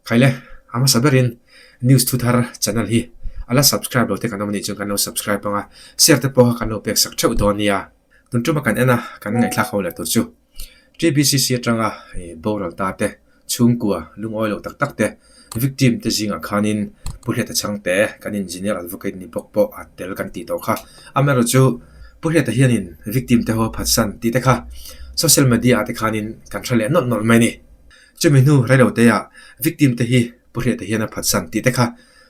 Khaile, a hmasa berin news thu thar channel hi a la subscribe lo te kan awm anih chuan kan lo subscribe ang a, share te pawh kha kan lo pek sak theuh dawn nia. Tun tuma kan en a, kan ngaihthlak ho leh tur chu TBCC atanga boral ta te, chhungkua lungawi lo tak tak te, victim te zingah khanin Pu Hriata Chhangte kan engineer advocate ni bawk pawh a tel kan tih tawh kha. Amaherawhchu chu Pu Hriata hianin victim te ho a phatsan tih te kha social media ah te khanin kan hre leh nawlh nawlh mai a ni. Chumi hnu reiloteah victim te hi Pu Hriata hian a phatsan tih te kha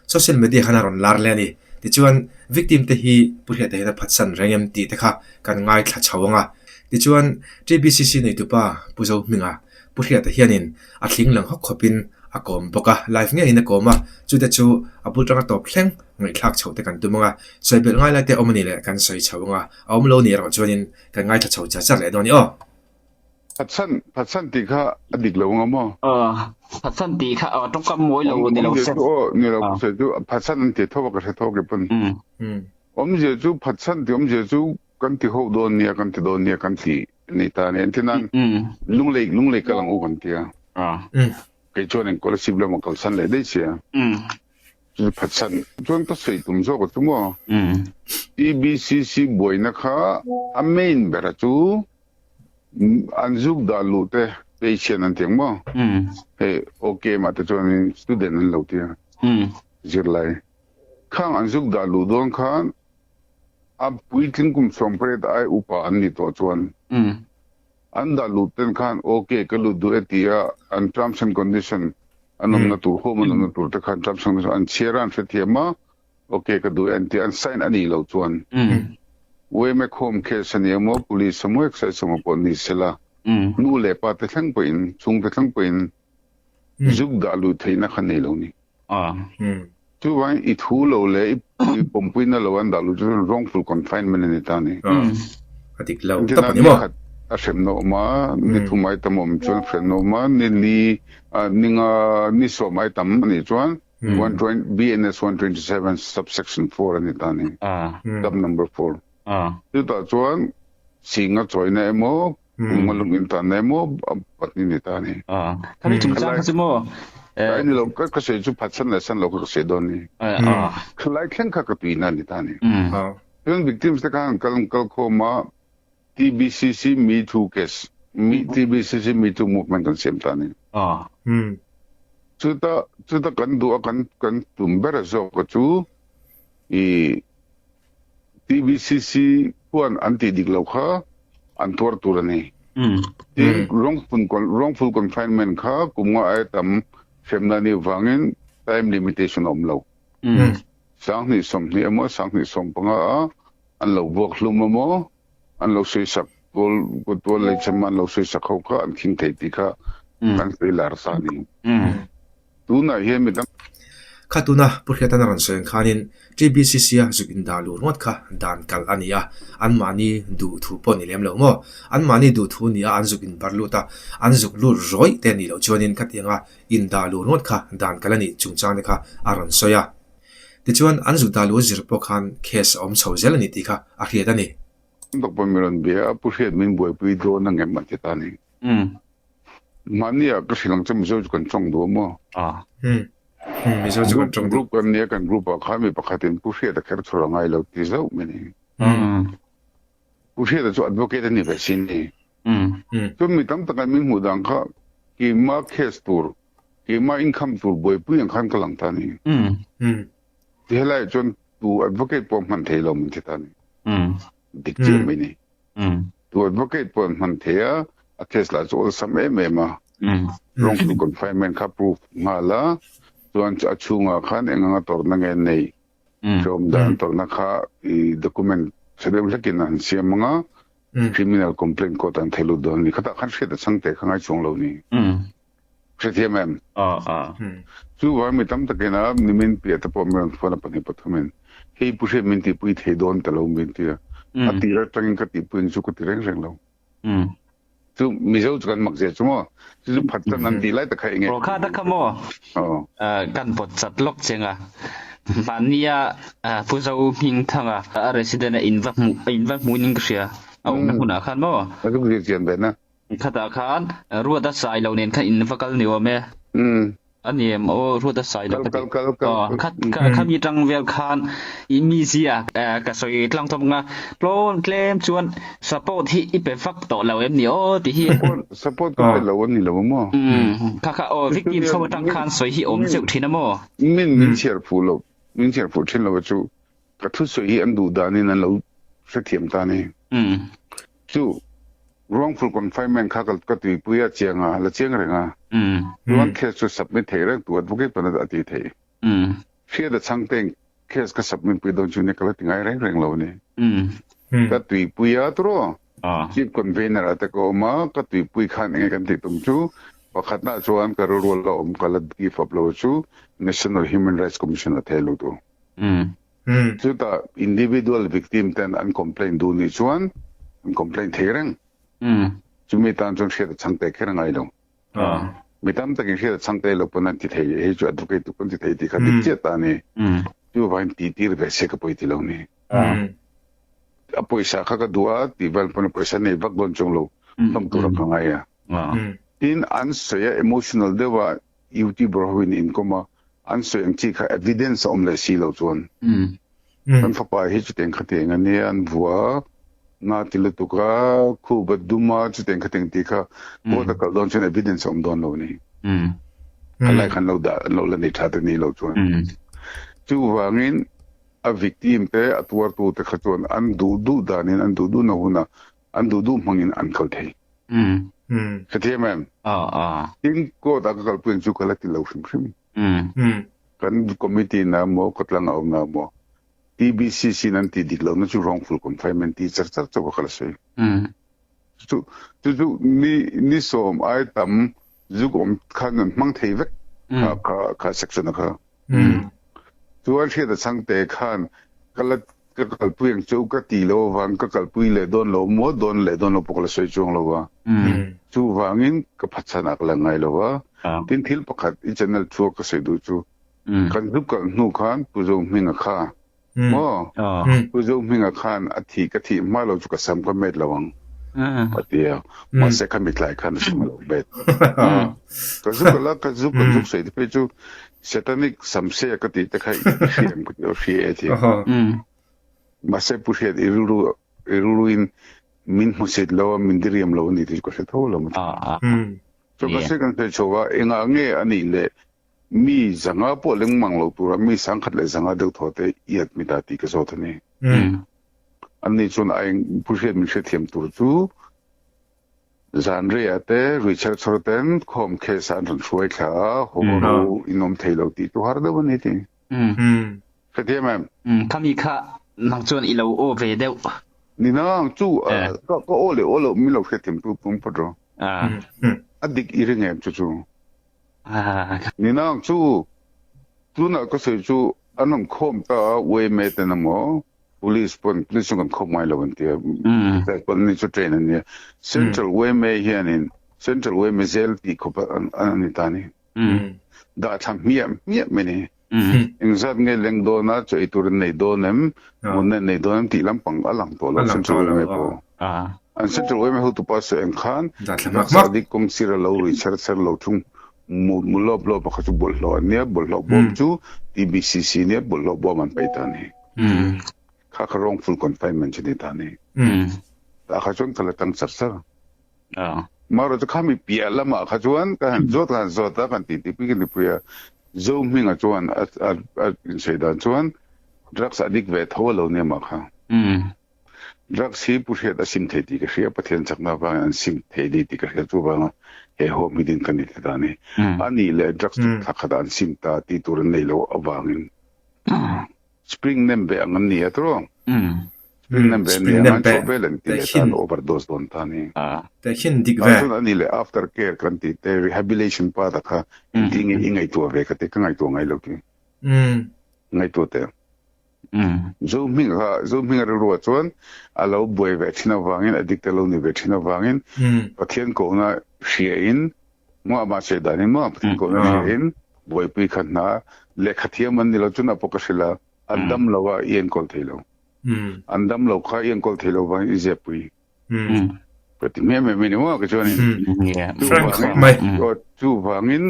social media khan a rawn lar leh a ni. Tichuan victim te hi Pu Hriata hian a phatsan reng em tih te kha kan ngaithla chho ang a. Tichuan TBCC neitupa Pu Zohminga Pu Hriata hianin a thling lang hawk khawpin a kawm bawk a, live ngeiin a kawm a, chute chu a bul tanga tawp thleng ngaihthlak chhoh te kan tum ang a. Sawi belh ngai lai te awm a nih leh kan sawi chho ang a, a awm lo nih erawh chuanin kan ngaithla chho char char leh dawn a ni aw. Phatsan, phatsan tih kha a dik lo anga maw? Aw, phatsan tih kha aw tawngkam mawi lo ni lo se. Awmzia chu aw, ni lo sawi chu phatsan an ti tho a ka hre tho ke pawn. Awmzia chu phatsan tih awmzia chu kan ti ho dawn nia kan ti dawn nia kan ti nei ta a ni. Engtin nan lunglei lunglei kal ang u kan ti a. Kei chuan eng scholarship lamah kalsan leh daih sia. Chu phatsan chuan ka sawi tum zawk a chu maw? TBCC buaina kha a main bera chu An zuk dah luh te patient an ti ang maw? Hei OK mah te chuan student an lo ti a, zirlai. Khang an zuk dah luh dawn khan a puitling kum 18 ai upa an nih tawh chuan an dah luh ten khan OK ka lut duh e ti a, an terms and condition an awmna tur, home an awmna tur te khan terms and condition an chhiar a an hrethiam a, Ok ka duh en tih an sign a nih loh chuan Waymack Home case a ni emaw police emaw excise emaw pawh ni sela nu leh pa te thleng pawhin chhungte thleng pawhin zuk dah luh theihna kha nei lo ni. Chuvangin i thu lo leh i pawmpuina lo an dah luh chu wrongful confinement a ni ta a ni. A dik lo tak a ni maw? Ni khat a hremna awm a, ni thum ai tam awm chuan hremna awm a, ni li ninga ni sawm ai tam a nih chuan BNS 127 subsection 4 a ni ta ni. Sub number 4. Chutah chuan singa chawina emaw, puma lung intanna emaw pahnih ni ta ni. Khami chungchang kha chu maw? Ai ni lo, ka sawi chu phatsan leh san lo kha ka sawi dawn ni. Khalai thleng kha ka tuina ni ta ni. Chuan victims te khan kal kal khawm a TBCC Me Too case, TBCC Me Too movement kan siam ta ni. Chuta chuta kan duh a kan kan tum ber zawk a chu i TBCC khuan an tih dik lo kha an tuar tur a ni. Tin wrongful wrongful confinement kha kum nga aia tam hremna nih vangin time limitation a awm lo. 2020 emaw 2015 a an lo vuak hlum emaw an lo sawisak tual tual lei chem an lo sawisak ho kha an khing thei tih kha kan sawi lar ta a ni. Tunah hian mi dang Kha tuna Pu Hriatan a rawn sawi ang khanin TBCC a zuk indah luh ringawt kha dan kalh a ni a, anmahni duh thu pawh ni lem lo maw? Anmahni duh thu ni a an zuk inbar lut a, an zuk lut rawih te a nih loh chuanin khatianga indah luh ringawt kha dan kalh a nih chungchang te kha a rawn sawi a. Tichuan, an zuk dah luh zir pawh khan case a awm chho zel a ni tih kha a hriat a ni. Tam tak pawh mi rawn bia a, Pu Hriat min buaipui dawn a ngem a ti ta a ni. Mahni ah ka hrilh ang che Mizo chu kan tawng duh a maw? Mizo chu kan tawng duh. Group kan nia kan group ah khan mi pakhat in Pu Hriat a kher chhawr a ngai lo ti zauh mai ni. Pu Hriata chu advocate a ni ve sin ni. Chuan mi tam tak an min hmuh dan kha keimah case tur Keimah income tur buaipui ang khan ka lang ta ni. Ti helai chuan tu advocate pawh hman thei lo min ti ta ni. Dik chiah mai ni. Tu advocate pawh an hman thei a, a case lah chu awlsam em em a. Wrongful confinement kha proof nghal a, chuan a chhungah khan eng anga tawrhna nge nei. Hrehawm dan tawrhna kha i document tha deuh hlekin an siam ang a, criminal complaint court an thei lut dawn a ni. Khatah khan hriat a chang teh kha ngai chuang lo ni. Hrethiam em? Chuvang mi tam takin a nimin piah te pawh mi rawn phone a pahnih pathumin hei Pu Hriat min tihpui thei dawn ta lo min ti a. A tir atangin ka tihpui ang chu ka ti reng reng lo. Chu Mizo chu kan mak zia chu maw? Chu chu phat tan an tih lai tak kha enge? Aw kha ta kha maw? Kan pawt chat lawk cheng a. Mahnia Pu Zo Hmingthanga a resident a in va hmuh a in va hmuh in ka hria. A awmna hmunah khan maw? A zuk zir chian ve na. Khatah khan Ruata Sailo nen khan in va kal ni awm e. A ni em aw Ruata Sailo Kal ka ti. kal kal kal Aw kal. kha kha khami tang vel khan i mizia ka sawi tlang thawm nga tlawn tlem chuan support hi i pe vak tawh lo em ni aw ti hi. Support support ka pe lo a ni lo maw? Umm kha kha aw victim ho atang khan sawi hi awm zeuh thin a maw? Min min chhiar fuh lo min chhiar fuh thin lo a chu ka thusawi hi an duh danin an lo hrethiam ta a ni. Chu wrongful confinement kha ka tuipui a chiang a, la chiang reng a. Chuan case chu submit thei reng tu advocate pawn a ti thei. Hriat a chhang teng case ka submit pui dawn chu nia ka la ti ngai reng reng lo a ni. Ka tuipui a turaw chief convener ah te ka awm a, ka tuipui khan enge kan tih tum chu pakhatna chuan ka rilru la awm ka la give up lo chu National Human Rights Commission a thei lo tu. Chutah individual victim ten an complaint duh nih chuan an complaint thei reng. Chumi tan chuan hriat a chhang teh kher a ngai lo. Mi tam takin hriat a chhang teh lo pawn an ti thei, hei chu advocate tu pawn ti thei tih kha dik chiah ta a ni. Chuvangin tih tir ve se ka pawi ti lo ni. A pawisa kha ka duh a tih vel pawn a pawisa nei vak dawn chuang lo hlawm tur a ka ngai a. Tin, an sawi a emotional deuh a Youtuber ho in inkawm a, an sawi ang chi kha evidence a awm leh si lo chuan kan fapa hi chutiang khatiang a nia, an vua a, nga ti lutuk a, khup a dum a, chutiang khatiang tih kha court a kal dawn chuan evidence a awm dawn lo a ni. Khalai khan lo dah an lo la nei tha te ni lo chuan. Chuvangin a victim te a tuartu te kha chuan an duh duh danin an duh duhna hunah an duh duh hmangin an kal thei. Hrethiam em? Tin court ah ka kalpui ang chu ka la ti lo hrim hrim. Kan committee na maw khawtlang a awm na maw TBCC in an tih dik lohna chu wrongful confinement tih char char chauh ka la sawi. Chu chu chu ni ni sawm ai tam zuk awm khan an hmang thei vek kha kha kha section a kha. Chuan hriat a chhangte khan ka la Ka kalpui ang che u ka ti lo avang ka kalpui leh dawn lo maw dawn leh dawn lo pawh ka la sawi chuang lo va. Chuvangin ka phatsan ah ka la ngai lo va. Tin thil pakhat i channel thu a ka sawi duh chu kan zu kalh hnu khan Pu Zohminga kha maw Pu Zohminga khan a thih ka thih hma lo chu ka sam ka met lo ang a ti a. Mahse kha mitlai khan a sam a lo met. Ka zu kalh a ka zu ka zuk sawi te phei chu Satanic samse ka tih te kha i hriam ka ti aw hria e ti. Mahse Pu Hriat i rilru i rilru in min hmusit lo a min diriam lo a ni tih chu ka hre tho lo maw. Chuan ka sawi kan sawi chho a engah nge a nih leh mi zanga pawh leng mang lo tura mi sangkhat leh zanga deuh thaw te i admit a tih ka zawt a ni. Anni chuan a eng Pu Hriat min hrethiam tur chu Zan reiah te ruichher chhawr ten khawm case ah an rawn hruai thla a, haw ro in awm thei lo tih chu har deuh a ni ti. Hrethiam em? Khami kha nang chuan i lo aw ve deuh. Ni nang chu ka aw leh aw loh min lo hrethiam tu tum phawt rawh. A dik i ring em chu chu. Ni nang chu tunah ka sawi chu an rawn khawm ta a yma ten emaw Police pawn police chu kan khawp ngai lo an ti a, tlai pawn ni chu train an nia. Central yma hianin Central yma zel tih khawp a ni ta ni. Dah thla hmiah hmiah mai ni. Engzat nge leng dawn a, chaw ei tur an nei dawn em, mutna an nei dawn em tih lampang a lang tawh lo Central yma pawh. An Central yma hotupa sawi ang khan taksa adik kawng sir a lo rui chher chher lo thung mu mu lawp lawp a kha chu bawlhhlawh an nia, bawlhhlawh bawm chu TBCC nia bawlhhlawh bawm an paih ta a ni. Kha kha wrongful confinement chu ni ta a ni. Tah kha chuan ka la tang char char. Marawh chu khami piah lamah kha chuan ka han zawt ka han zawt a, kan titi pui kan ti pui a, Zohminga chuan a a insawi dan chuan drugs addict ve tho a lo nia mah kha. Drugs hi Pu Hriat a sim thei tih ka hria, Pathian chakna avangin an sim thei ni tih ka hria, chuvanga he home hi din ka ni ta ta a ni. A nih leh drugs chu thla khatah an sim ta tih tur an nei loh avangin spring nem ve ang an ni a tiraw? Spring nem ve an ni ang a, an chhuah vel an ti leh ta, an overdose dawn ta a ni. Tehkhin dik ve. Chuan a nih leh after care kan tih te, rehabilitation part ah kha engtin nge i ngaihtuah ve ka ti, ka ngaihtuah ngai lo ti. Ngaihtuah teh. Zohming kha Zohminga rilruah chuan a lo buai ve thin avangin addict a lo ni ve thin avangin Pathian kohna hriain maw amah sawi danin maw Pathian kohna hriain buaipui kha hna lehkha thiam an ni lo chuan a pawh ka hrilh a an dam lo a i enkawl thei lo an dam lo kha i enkawl thei lo vangin i zep pui ka ti hmel mai mai ni maw ka chuanin chuvangin chuvangin.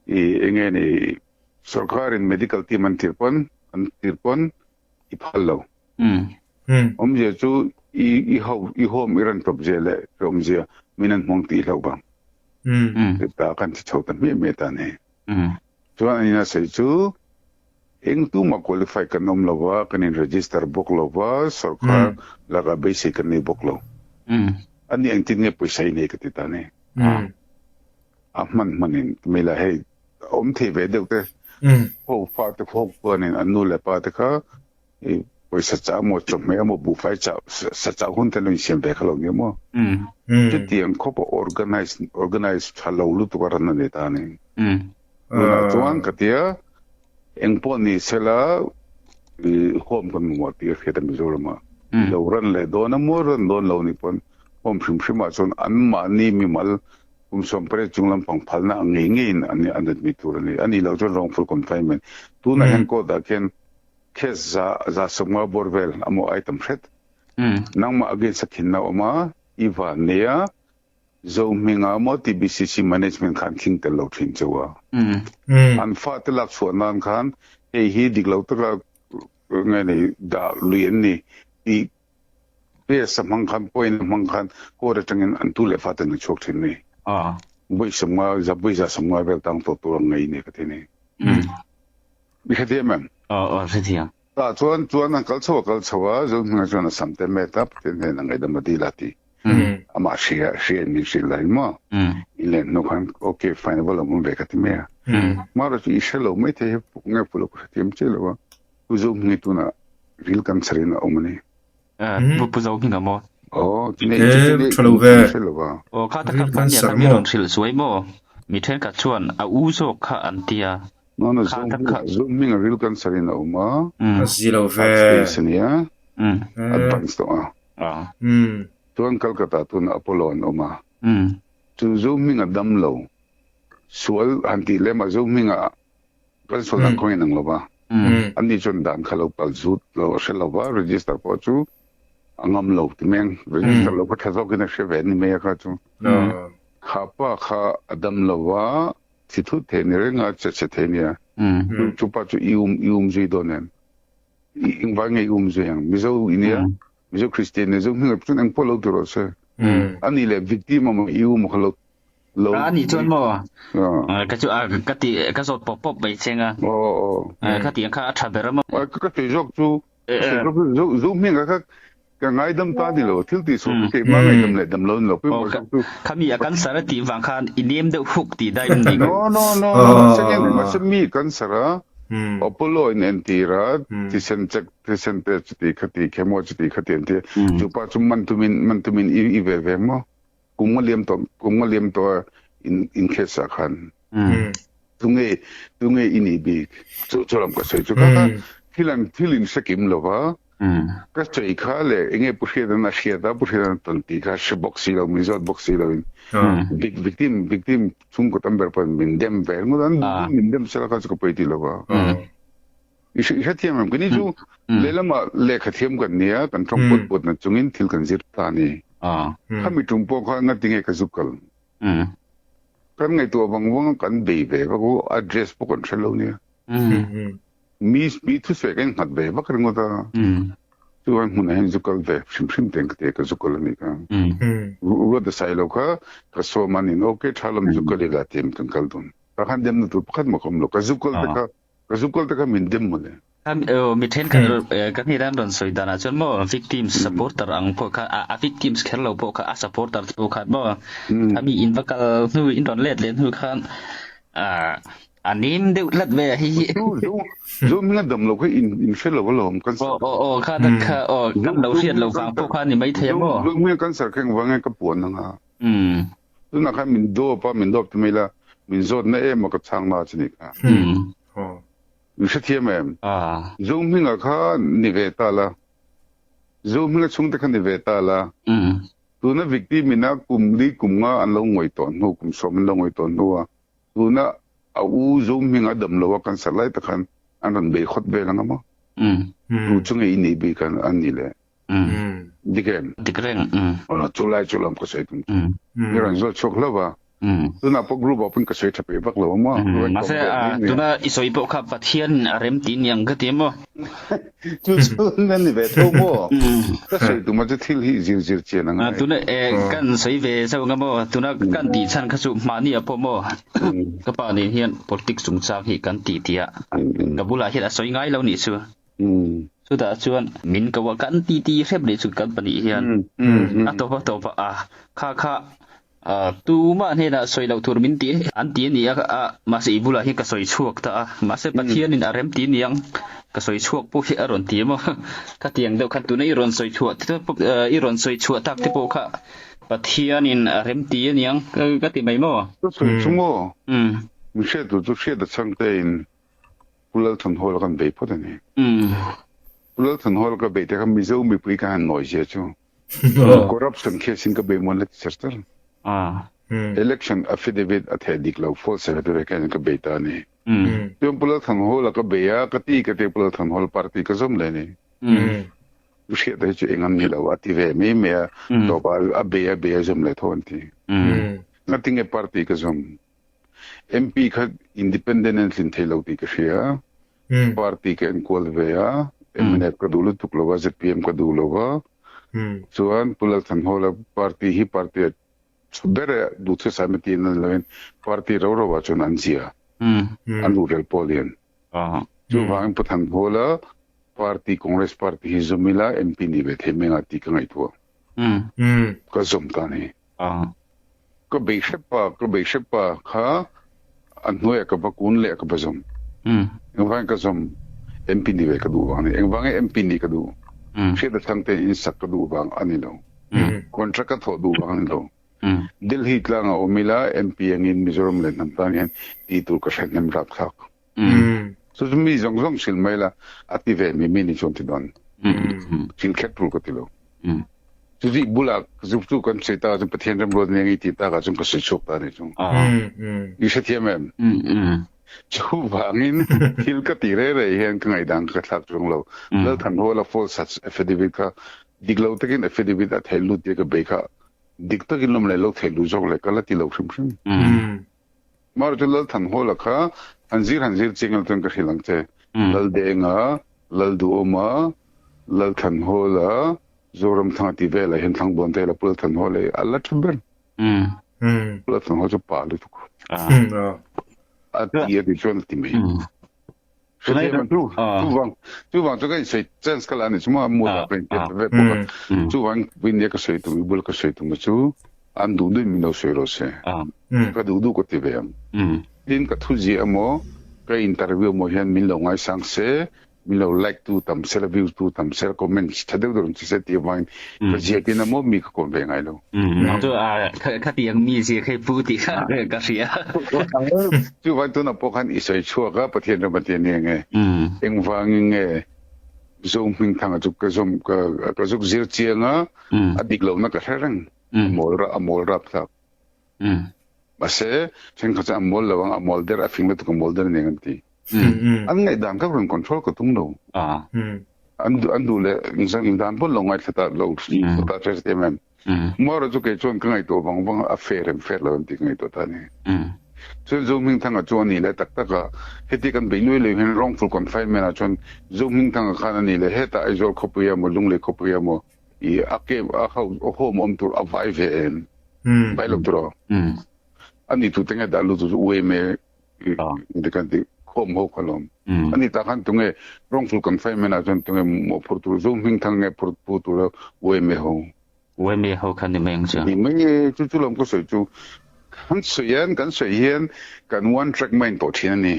I enge ni sorkarin medical team an tir pawn an tir pawn i phal lo. Awmzia chu i i ho i home i rawn tawp zia leh hrehawmzia min an hmang tih hlauh vang. Tah kan ti chho ta hmiah hmiah ta ni. Chuan an ina sawi chu eng tumah qualify kan awm lo va, kan in register bawk lo va, sorkar lakah beisei kan nei bawk lo. Ani engtin nge pawisa i nei ka ti ta ni. A hman hmanin mila hei awm thei ve deuh te ho fa te ho chuanin an nu leh pa te kha i pawisa chah emaw chawhmeh emaw buhfai chah sa chah hun te an lo insiam ve kha lo nia maw. Chutiang khawp a organize organize tha lo lutuk a ran a ni ta a ni. Tunah chuan ka tia eng pawh ni sela i home kan mamawh tih a hriat a Mizoram ah. Lo ran leh dawn emaw ran dawn lo nih pawn home hrim hrim ah chuan anmahni mimal Kum 18 chung lampang phalna ang ngei ngeiin an an admit tur a ni. A nih loh chuan wrongful confinement. Tunah hian court ah khian case za 150 bawr vel a maw ai tam hret. Nangmah against a khinna a awm a, i van nei a, Zohminga maw TBCC management khan khing tel lo thin cheu a. An fate lak chhuah nan khan hei hi dik lo taka nge nei dah lui an ni tih PS a hmang khan point a hmang khan court atangin an tu leh fate an chhuak thin ni. Vawi 50 za vawi 150 vel tang tawh tur ang ngei ni ka ti ni. I hrethiam em? Aw aw hrethiam. Tah chuan chuan an kal chho a kal chho a Zohminga chuan a sam te met a Pathian hnen a ngaihdam a dil a ti. Amah hria hria in min hrilh dahin maw. In len hnu khan okay fine a va lo awm ve ka ti mai a. Mara chu i hre lo mai thei he puk nge puk lo ka hrethiam chiah lo a. Pu Zohminga tunah ril cancer in a awm a ni. Pu Pu Zohminga maw? Aw, tine Eh, tha lo ve. hre lo va. Aw, kha ta Ril kha hmania cancer kha mi maw? rawn hrilh suai maw? Mi thenkhat chuan a u zawk kha an tia. No, no, Kha ta kha. Zohminga ril cancer in a awm a. A zi lo ve. Heart stage a nia. Advance tawh a. Chuan Calcutta tunah Apollo an awm a. Chu Zohminga dam lo. Sual han tih lem a Zohminga Kan sawi dan kawng in ang lo va, anni chuan dan kha lo kal zut lo a hre lo va, register pawh chu a ngam lo ti meng, register lo kha tha zawkin a hre ve a ni mai a kha chu. Kha pa kha a dam lo va, thi thut thei a ni reng a, che chhe thei a nia. Chu chu pa chu i um i um zui dawn em? I engvai nge i um zui ang? Mizo i nia, Mizo Kristian nia, Zo hming ah chuan engpawh lo ti rawh se. Ani leh victim a maw i um kha lo Lo A nih chuan maw ka chu ka ti ka zawt pawp pawp mai cheng a. Kha tiang kha a tha ber a maw. Ka sawi zawk chu zo zo hming kha ka ngaidam ta ni lo thil tih sual ka keimah ngaidam leh dam lo ni lo pawimawh zawk chu. Khami a cancer a tih vang khan i nem deuh huk tih daih ni. No no no no mahse nge mahse mi cancer a Apollo in entir a thisen check thisen te chuti khati chemo chuti khati an ti chupa chu man tumin man tumin i ve ve maw. Kum nga liam tawh kum nga liam tawh a in in case ah khan tunge tunge i nih bik chu chu lam ka sawi chu kha kha thil an thil in hre kim lo va ka sawi kha leh enge pu hriat an a hriat a pu hriat an tawn tih kha hre bawk si lo min zawt bawk si lo in victim victim chhungkaw tam ber pawh min dem ve ringawt an min dem sela kha chu ka pawi ti lo va. I hrethiam em? Kini chu lehlamah lehkha thiam kan nia, kan tawng pawt pawt na chungin thil kan zir ta a ni. Khami tum pawh kha ngati nge ka zuk kal? Kan ngaihtuah vang vang a kan bei ve vak u, address pawh kan hre lo nia. Mi mi thusawi kan nghat ve vak ringawt a. Chuan hmunah hian zu kal ve hrim hrim teng ka ti a, ka zu kal a nih kha. Ruat a sai lo kha ka sawm a nin, okay tha lam zu kal ila tiin kan kal dun. Tah khan demna tur pakhat mah ka awm lo, ka zu kal te kha Ka zu kal te kha min dem mawle. Mi thenkhat kan nih dan rawn sawi danah chuan maw victims supporter ang pawh kha a victims kher lo pawh kha a supporter te pawh khan maw a mi in va kal hnu in rawn let leh hnu khan a nim deuh tlat ve a hi hi. Zu hming a dam lo kha in in hre lo alawm kan Aw aw aw kha tak kha aw kan lo hriat lo vang pawh kha ni maithei a maw. Zu hming a cancer kha engvang nge ka puan anga. Tunah khan min dawp a, min dawp ti mai la, min zawt na em a ka chhang na chu ni kha. Min hrethiam em? Zohminga kha ni ve ta la, Zohminga chhungte kha ni ve ta la, tuna victim ina kum li kum nga an lo ngawih tawh hnu, kum sawm an lo ngawih tawh hnu a, tuna a u Zohminga dam lo a cancer lai tak khan an rawn bei khawt vel anga maw? Tu chu nge i nih bik an nih le? Dik em? Dik reng. Chu lai chu lam ka sawi tum chu. Mi rawn zawt chhuak hlauh a. Tunah pawh group ah pawn ka sawi tha peih vak lo a maw? Mahse tuna i sawi pawh kha Pathian a rem ti niang ka ti a maw? Chu chu nan ni ve tho maw? Ka sawi tum a chu thil hi zir zir chian a ngai. Tuna kan sawi ve zauh anga maw? Tuna kan tih chhan kha chu mahni ah pawh maw? Ka pa nen hian politics chungchang hi kan ti ti a, ka bulah hian a sawi ngai lo nih chu. Chutah chuan min ko a, kan ti ti hrep leh chu kan pahnih hian a tawp a tawp a, kha kha tumah hnenah sawi loh tur min ti an ti a ni a, mahse i bulah hian ka sawi chhuak ta a, mahse Pathianin a rem ti niang ka sawi chhuak pawh hi a rawn ti emaw khatiang deuh khan tuna i rawn sawi chhuah i rawn sawi chhuah tak te pawh kha Pathianin a rem ti a niang ka ti mai maw? Ka sawi chu maw? Min hriat tur chu hriat a chhang tein Pu Lalthanhawla kan bei phawt a ni. Pu Lalthanhawla ka bei te kha Mizo mipui ka han nawi zia chu corruption case in ka bei muan la ti char char. Election affidavit a theh dik lo false affidavit kha in ka bei ta a ni. Chuan Pu Lalthanhawla ka bei a, ka ti ka ti Pu Lalthanhawla party ka zawm leh a ni. U hriat hi chu eng an ni lo a ti ve mai mai a, tawpah a bei a bei a zawm leh tho an ti. Ngatinge party ka zawm? MP kha independent an tlin thei lo tih ka hria. Party ka enkual ve a, mnf ka duh lutuk lo a, zpm ka duh lo a. Chuan Pu Lalthanhawla party hi party a tha ber e, duhthusam e tiin an lo in party ro ro ah chuan an zia, an ruhrel pawh lian. Chuvangin Pu Thanhawla party Congress party hi zawm ila MP nih ve thei mai anga tih ka ngaihtuah. Ka zawm ta a ni. Ka bei hrep a, ka bei hrep a kha a hnuaiah ka va kun leh a ka va zawm. Engvangin ka zawm? MP nih ve ka duh vang a ni. Engvangin MP nih ka duh? Hriat atang ten in sak ka duh vang a ni lo. Contract ka thawh duh vang a ni lo. Delhi tlangah awm ila MP angin Mizoram leh hnam tan hian tih tur ka hre hnem rapthlak. Chu chu mi zawng zawng hrilh mai la, a ti ve mi mi ni chuan ti dawn. Thil khet tul ka ti lo. Chu chu i bulah chu chu kan sawi takah chuan Pathian remruat nia i tih takah chuan ka sawi chhuak ta a ni chu. I hrethiam em? Chuvangin thil ka ti rei rei hian ka ngaihdan ka thlak chuang lo. Lalthanhawla false affidavit kha dik lo takin affidavit a theih lut tia ka bei kha dik takin lawm leh lo theih luh zawk leh ka la ti lo hrim hrim. Mara chu Lalthanhawla kha han zir han zir chiang ila chuan ka hrilh ang che. Laldenga, Lalduhawma, Lalthanhawla, Zoramthanga tih velah hian Thlangbuan te la Pu Lalthanhawla hi a la tha ber. Pu Lalthanhawla chu pa lutuk. A ti a tih chuan a ti mai. Hrethiam chu chuvang chuvang chu ka insawi chance ka la ni chu maw mood ah ka intiam ve bawk a. Chuvang India ka sawi tum i bul ka sawi tum chu an duh duh in min lo sawi rawh se. Ka duh duh ka ti ve ang. Tin ka thu ziah emaw ka interview emaw hian min lo ngaisang se min lo like tu tam se la view tu tam se la comment tha deuh deuh rawn ti se tih avangin ka ziak in emaw mi ka kawm ve ngai lo. Chu khatiang mi zia kha i pu tih kha ka hria. Chuvang tunah pawh khan i sawi chhuak a Pathian ram a ti a nia nge engvangin nge Zohmingthanga chu ka zawm ka zuk zir chiang a a dik lohna ka hre reng a mawl a mawl rapthlak. Mahse thenkhat chuan a mawl lo ang a mawl der a fing lutuk a mawl der a nia kan ti. An ngaihdan kha rawn control ka tum lo. An an duh leh dan pawn lo ngaithla ta lo ta hre em em. Mawra chu kei chuan ka ngaihtuah vang vang a fair em fair lo em tih ka ngaihtuah ta a ni. Chuan Zohmingthanga chu a ni leh tak tak a, heti kan beih nuai lo hian wrongful confinement ah chuan Zohmingthanga khan a ni leh hetah Aizawl khawpui ah maw Lunglei khawpui ah maw i a camp a home awm tur a vai ve em? Vai lo tur aw. A ni tute nge dah lut chu UMA kan ti khawm ho kha lawm. A ni ta khan tunge wrongful confinement ah chuan tunge mawhphurh tur Zohmingthang nge phurh pu tur UMA ho. UMA ho kha ni mai ang chu. Ni mai e, chu chu lawm ka sawi chu. Kan sawi hian kan sawi hian kan one track mind tawh thin a ni.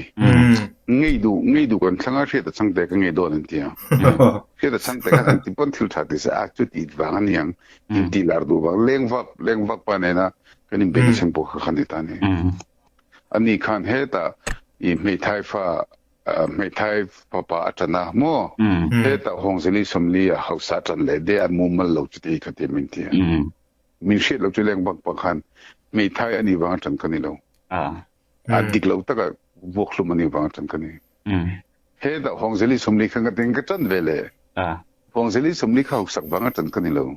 Ngei duh ngei duh kan thlang a hriat a changte ka ngei dawn an ti a. Hriat a changte khan an ti pawn thil tha ti se a chu tih vang a ni ang. Intih lar duh vang leng vak leng vak pa nena kan inbeihna chhan pawh kha kha ni ta a ni. Ani khan hetah i hmeithai fa hmeithai fapa a ṭan a maw? Hetah Hawngzeli Sawmli a hausa a ṭan leh de an mumal lo chuti kha ti min ti a. Min hriat lo chu leng bak bak khan hmeithai a nih vang a ṭan ka ni lo. A dik lo taka vuak hlum a nih vang a ṭan ka ni. Hetah Hawngzeli Sawmli khan ka tin ka ṭan ve le. Hawngzeli Sawmli kha hausak vang a ṭan ka ni lo.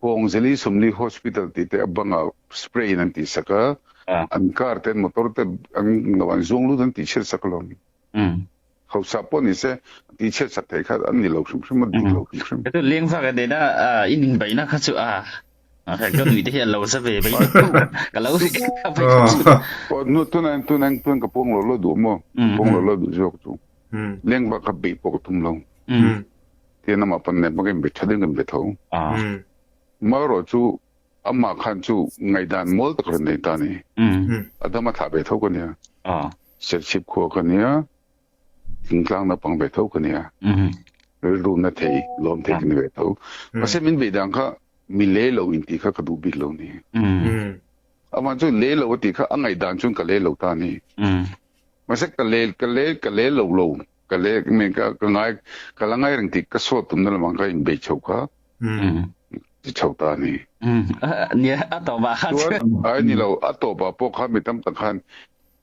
Pawngzeli 40 Hospital tih te a bangah spray in an tih sak a, an car te an motor te an lo an zuang lut an tih chhiat sak alawm. Hausa pawh ni se tih chhiat sak theih kha an ni lo hrim hrim a, dik lo hrim hrim. Chu leng vak a nena in inbeihna kha chu a ka nui te hi an lo za ve mai ka lo ka bei kha chu. Aw nu tunah tunah tun ka pawng lo lo duh maw? Pawng lo lo duh zawk chu. Leng vak kha beih pawh ka tum lo. Tian amah pan nen pawh ka inbe tha deuhin ka inbe tho. Marawh chu amah khan chu ngaihdan mawl tak rawn nei ta a ni. A dam a thlah ve tho ka nia. Serchhip khua ka nia, thingtlang naupang ve tho ka nia. Rilru na thei, lawm thei ka ni ve tho. Mahse min beih dan kha mi le lo intih kha ka duh bik lo ni. Amah chu le lo a tih kha a ngaihdan chuan ka le lo ta a ni. Mahse ka le ka le ka le lo lo. Ka le me ka ka ngai ka la ngai reng tih ka sawt tumna lamah ka inbei chho kha ti chho ta a ni. Nia a tawpah khan chuan ai ni lo a tawpah pawh khan mi tam tak khan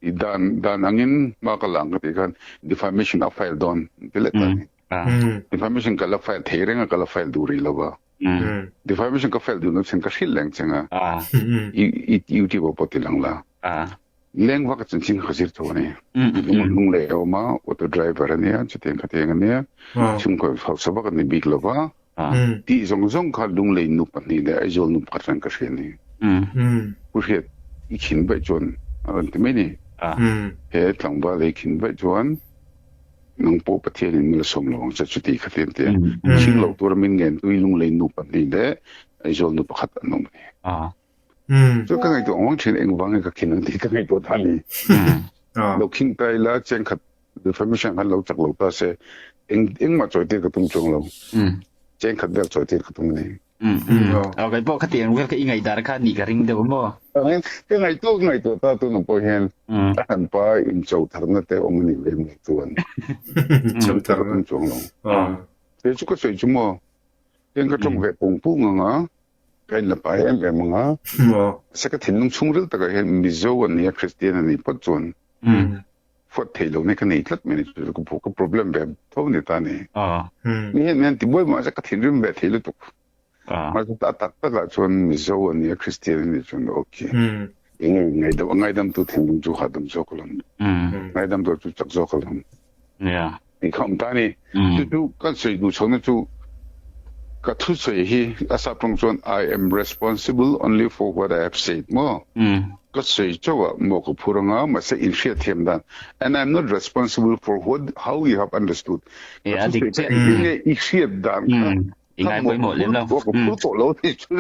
i dan dan angin hma ka la ang ka tih khan defamation a file dawn ti leh ta a ni. Defamation ka la file thei reng a ka la file duh rih lo va. Defamation ka file duhna chin ka hrilh reng cheng a i i YouTube ah pawh ti lang la. Leng vak a chanchin kha zir tho a ni. Lung leh a awm a, auto driver a nia, chutiang khatiang a nia, chhungkaw hausa vak a ni bik lo va, tih zawng zawng kha Lunglei nu pahnih leh Aizawl nu pakhat reng ka hria a ni. Pu Hriat, i khin vaih chuan a rawn ti mai ni. He tlangval ei khin vaih chuan nang pawh Pathianin min la sawm lo ang che, chuti khatiang te chhing loh tura min ngen tui Lunglei nu pahnih leh Aizawl nu pakhat an awm a ni. Chu ka ngaihtuah ngawng thin engvang nge ka khin ang tih ka ngaihtuah ta ni. Lo khin ta ila chengkhat defamation khan lo chak lo ta se eng engmah chawi tir ka tum chuang lo. Chengkhat vel chawi tir ka tum a ni. Aw kei pawh khatiang vel ka i ngaihdan kha nih ka ring deuh maw? Ka ngaihtuah ka ngaihtuah ta tunah pawh hian a hran pa incho tharna te awm a nih lem loh chuan Cho tharna ka tum chuang lo. Kei chu ka sawi chu maw heng ka tawng ve pung pung ang a. Ka in la pai em em ang a. Mahse ka thinlung chhungril takah hian Mizo an nia Kristian an nih phawt chuan fuat theih lohna ka nei tlat mai a ni. Chu chu ka problem ve tho a ni ta a ni. Mi hian min han ti buai mahse ka thinrim ve thei lutuk. Mahse a tak takah chuan Mizo an nia Kristian an nih chuan ok. Enge ngaidam a ngaidamtu thinlung chu hahdam zawk alawm. Ngaidamtu chu chak zawk alawm. Tih kha awm ta a ni. Chu chu kan sawi duh chhohna chu ka thusawi hi a sap tawng chuan I am responsible only for what I have said maw? Ka sawi chauh ah maw ka phur anga mahse in hriatthiam dan and I am not responsible for what how you have understood. Ka thusawi kha engtin nge i hriat dan kha kha maw ka phur ka phur tawh lo tih chu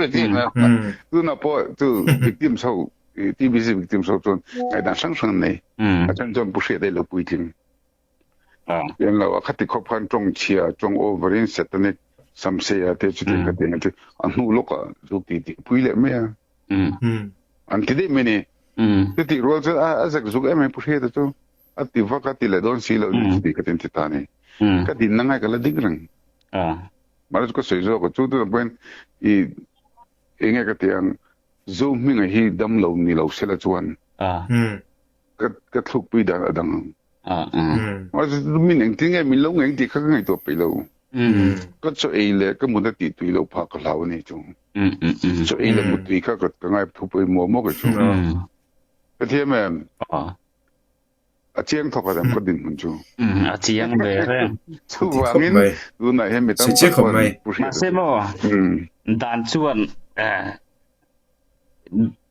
tunah pawh chu victims ho TBC victims ho chuan ngaihdan hrang hrang an nei. A then chuan Pu Hriat a i lo puitling. Pian lo a khati khawp khan tawng chhia tawng over in satanic samsei te chuti kha ti a hnu lawk ah zu ti ti pui leh mai a. An ti daih mai ni. Chuti rual chuan a zek zuk em em Pu Hriata chu a ti vak a ti leh dawn si lo chuti kha tin ti ta ni. Ka dinna ngai ka la dik reng. Mahse chu ka sawi zawk a chu tunah pawhin i enge ka ti ang Zohminga hi dam lo ni lo sela chuan ka ka thlukpui dan a dang ang. Min engtin nge min lo ngeng tih kha ka ngaihtuah peih lo. Ka chaw ei leh ka mut a tih tui loh phah ka hlau a ni chu. Chaw ei leh mut tui kha ka ngai thu pawimawh maw kei chu. Ka thiam em? A chiang thawk a rem ka dinhmun chu. A chiang ve reng. Chuvangin tunah hian mi tam tak chuan pu hriat Mahse maw dan chuan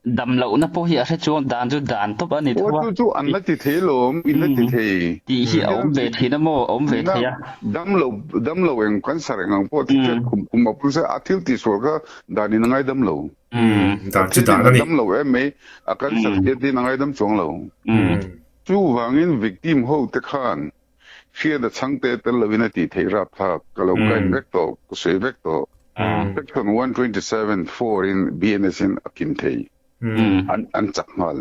dam lohna pawh hi a hre chuang dan chu dan tawp a ni tho a. Chu chu an la ti thei lawm, in la ti thei. Tih hi a awm ve thin a maw, a awm ve thei a. Dam lo, dam lo eng cancer eng ang pawh thil khum khum a pawh a thil tihsual kha dan in a ngaidam lo. Dan chu dan a ni. Dam lo em mai, a cancer hian tin a ngaidam chuang lo. Chuvangin victim ho te khan hriat a chhangte tel lovin a tih theih rapthlak ka lo kain vek tawh, ka sawi vek tawh. Section 127 4 in BNS in a kim thei. An an chak nghal.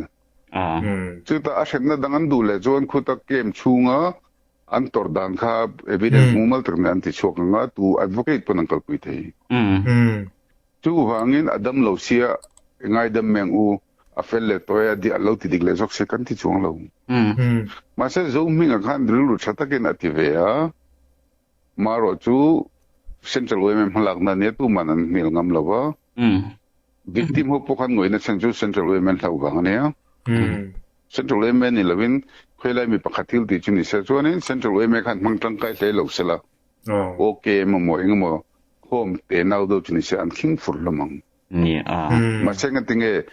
Chutah a hrenna dang an duh leh chuan khuta camp chhunga an tawrh dan kha evidence mumal tak nen an ti chhuak ang a, tu advocate pawn an kalpui thei. Chuvangin a dam lo sia i ngaidam meng u, a fel leh tawh e, a di a lo ti dik leh zawk se kan ti chuang lo. Mahse Zohminga khan rilru tha takin a ti ve a, marawh chu Central yma hmalakna nia tuman an hmel ngam lo va. Victim ho pawh khan ngawihna chhan chu Central yma an hlauh vang a nia. Central yma ni lovin khawilai mi pakhat thil tih chu ni se chuanin Central yma khan hmang tangkai hle lo sela OK emaw engemaw home te nau deuh chu ni se an khing fur hlawm ang. Mahse ngatinge